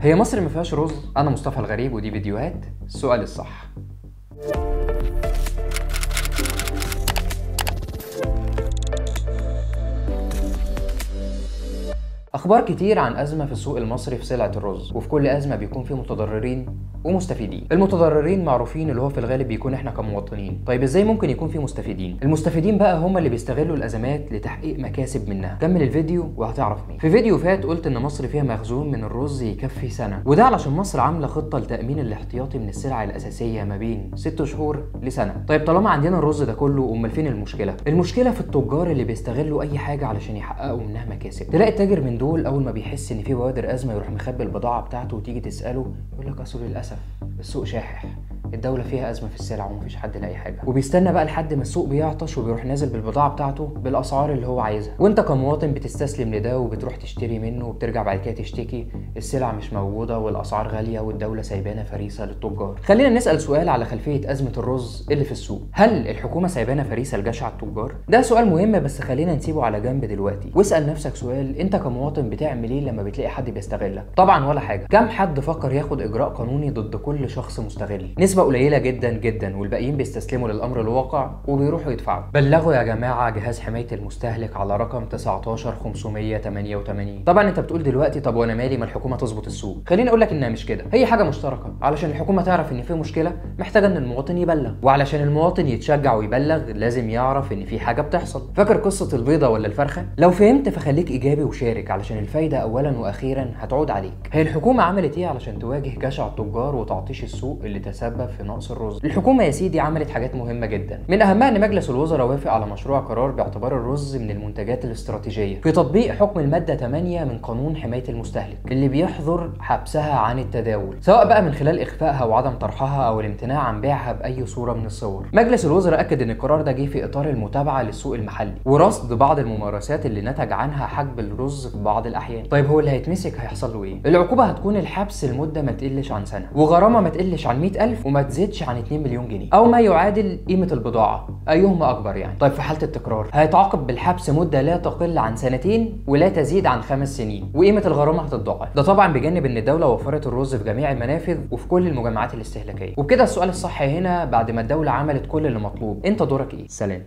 هي مصر ما فيهاش رز؟ انا مصطفى الغريب ودي فيديوهات السؤال الصح. اخبار كتير عن ازمة في السوق المصري في سلعه الرز، وفي كل ازمة بيكون في متضررين ومستفيدين. المتضررين معروفين اللي هو في الغالب بيكون احنا كمواطنين. طيب ازاي ممكن يكون في مستفيدين؟ المستفيدين بقى هم اللي بيستغلوا الازمات لتحقيق مكاسب منها. كمل الفيديو وهتعرف مين. في فيديو فات قلت ان مصر فيها مخزون من الرز يكفي سنة، وده علشان مصر عامله خطه لتامين الاحتياطي من السلع الاساسية ما بين 6 شهور لسنه. طيب طالما عندنا الرز ده كله، امال فين المشكلة؟ المشكلة في التجار اللي بيستغلوا اي حاجة علشان يحققوا منها مكاسب. تلاقي التاجر من دول اول ما بيحس ان في بوادر ازمة يروح مخبي البضاعة بتاعته، وتيجي تساله يقول لك اصل للاسف السوق شاحح، الدولة فيها ازمة في السلع ومفيش حد لاقي حاجة، وبيستنى بقى لحد ما السوق بيعطش وبيروح نازل بالبضاعه بتاعته بالاسعار اللي هو عايزها. وانت كمواطن بتستسلم لده وبتروح تشتري منه، وبترجع بعد كده تشتكي السلع مش موجودة والاسعار غالية والدولة سايبانا فريسة للتجار. خلينا نسال سؤال على خلفية ازمة الرز اللي في السوق، هل الحكومة سايبانا فريسة لجشع التجار؟ ده سؤال مهم بس خلينا نسيبه على جنب دلوقتي، واسال نفسك سؤال، انت كمواطن بتعمل ايه لما بتلاقي حد بيستغلك؟ طبعا ولا حاجة. كم حد فكر ياخد اجراء قانوني ضد كل شخص مستغل؟ نسبة قليلة جدا جدا، والباقيين بيستسلموا للأمر الواقع وبيروحوا يدفعوا. بلغوا يا جماعة جهاز حماية المستهلك على رقم 19588. طبعا انت بتقول دلوقتي طب وانا مالي، ما الحكومة تظبط السوق. خليني اقول لك انها مش كده، هي حاجة مشتركة. علشان الحكومة تعرف ان في مشكلة محتاجة ان المواطن يبلغ، وعلشان المواطن يتشجع ويبلغ لازم يعرف ان في حاجة بتحصل. فاكر قصة البيضة ولا الفرخة؟ لو فهمت فخليك ايجابي وشارك، علشان الفايدة اولا واخيرا هتعود عليك. هي الحكومة عملت ايه علشان تواجه جشع التجار وتعطيش السوق اللي تسبب في نقص الرز؟ الحكومة يا سيدي عملت حاجات مهمة جدا، من اهمها ان مجلس الوزراء وافق على مشروع قرار باعتبار الرز من المنتجات الاستراتيجية في تطبيق حكم المادة 8 من قانون حماية المستهلك اللي بيحظر حبسها عن التداول، سواء بقى من خلال اخفائها وعدم طرحها او الامتناع عن بيعها باي صورة من الصور. مجلس الوزراء اكد ان القرار ده جه في اطار المتابعة للسوق المحلي ورصد بعض الممارسات اللي نتج عنها حجب الرز في بعض الاحيان. طيب هو اللي هيتمسك هيحصل له ايه؟ العقوبة هتكون الحبس لمدة ما تقلش عن سنة، وغرامة ما تقلش عن 100,000 وما تزيدش عن 2 مليون جنيه او ما يعادل قيمة البضاعة، ايهما اكبر يعني. طيب في حالة التكرار هيتعاقب بالحبس مدة لا تقل عن 2 سنين ولا تزيد عن 5 سنين، وقيمة الغرامة هتتضاعف. ده طبعا بجانب ان الدولة وفرت الرز في جميع المنافذ وفي كل المجمعات الاستهلاكية. وبكده السؤال الصح هنا، بعد ما الدولة عملت كل اللي مطلوب، انت دورك ايه؟ سلام.